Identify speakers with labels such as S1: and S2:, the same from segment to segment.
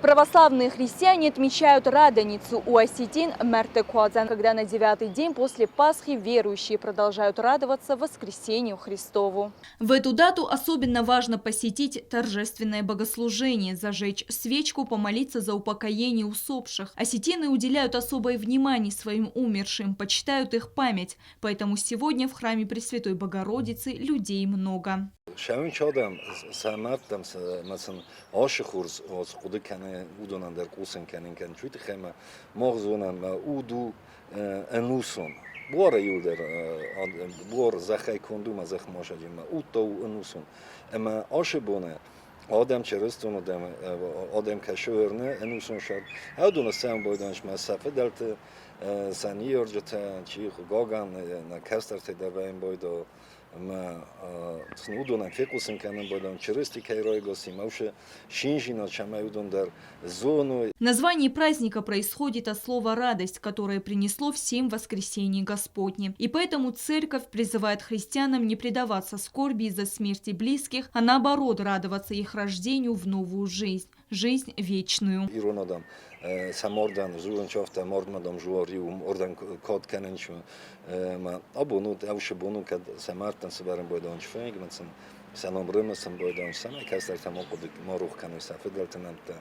S1: Православные христиане отмечают Радоницу у осетин Мэртекуадзан, когда на девятый день после Пасхи верующие продолжают радоваться воскресению Христову. В эту дату особенно важно посетить торжественное богослужение, зажечь свечку, помолиться за упокоение усопших. Осетины уделяют особое внимание своим умершим, почитают их память. Поэтому сегодня в храме Пресвятой Богородицы людей много.
S2: Шӕуын сӕ мӕрдтӕм мӕ сын ашы хорз хъуыды кӕны, уыдонӕн дӕр хъусын кӕнын кӕн, уый тыххӕй мӕ мах зонӕм, мӕ уд у ӕнусон. Буары иуылдӕр буар зӕххӕй конд у, мӕ зӕхх масаджы, мӕ уд та у ӕнусон. Ӕмӕ ашы боны адӕм чырыстон адӕм, адӕм кӕсы уырны ӕнусон сӕр. Уыдоны сӕм байдӕнс мӕ сӕ фыдӕлты, сӕ ныййарджытӕ, чи Гоган, нӕ кӕстӕртӕ дӕр вӕййын байдӕ ӕмӕ сын уыдонӕн фехъусын кӕнын бадӕм Чырысти кӕй райгас и мӕушы шинжина, цӕмӕй уыдон дӕр зоной.
S1: Название праздника происходит от слова «радость», которое принесло всем воскресение Господне. И поэтому церковь призывает христианам не предаваться скорби из-за смерти близких, а наоборот радоваться их рождению в новую жизнь, жизнь вечную.
S2: Ирон адӕм сӕ мардӕн дзурынц афтӕ, мардмӕ дам жуари у, мардӕн кад кӕнынц. Ӕмӕ абон у, ӕвшы бон у, кӕд сӕ мӕрдтӕн сывӕрын байдайынц фынг, ӕмӕ сын сӕ ном рымысын байдайынц, цӕмӕй кӕстӕртӕ ма хъуыды, ма рох кӕной сӕ фыдӕлты нӕмттӕ,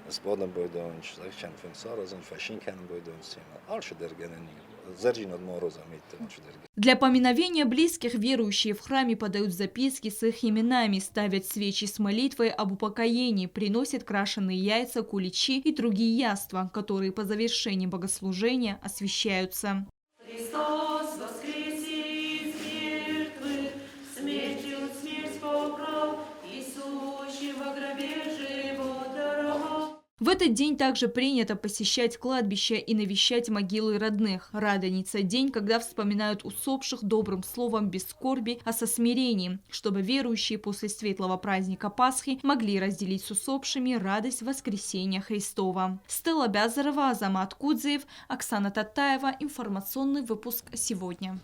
S2: сбадын байдайынц, зӕгъчӕн фынг саразын, фӕцин кӕнын байдайынц семӕ. Алчидӕр гӕнӕн и, зӕрджинад ма аразӕм алчидӕр.
S1: Для поминовения близких верующие в храме подают записки с их именами, ставят свечи с молитвой об упокоении, приносят крашеные яйца, куличи и другие яства, которые по завершении богослужения освящаются.
S3: Христос воскресе из мертвых, смертью смерть побрал, и сущим во гробе живот даровал.
S1: В этот день также принято посещать кладбища и навещать могилы родных. Радоница – день, когда вспоминают усопших добрым словом без скорби, а со смирением, чтобы верующие после светлого праздника Пасхи могли разделить с усопшими радость воскресения Христова. Стелла Бязарова, Азамат Кудзиев, Оксана Татаева. Информационный выпуск сегодня.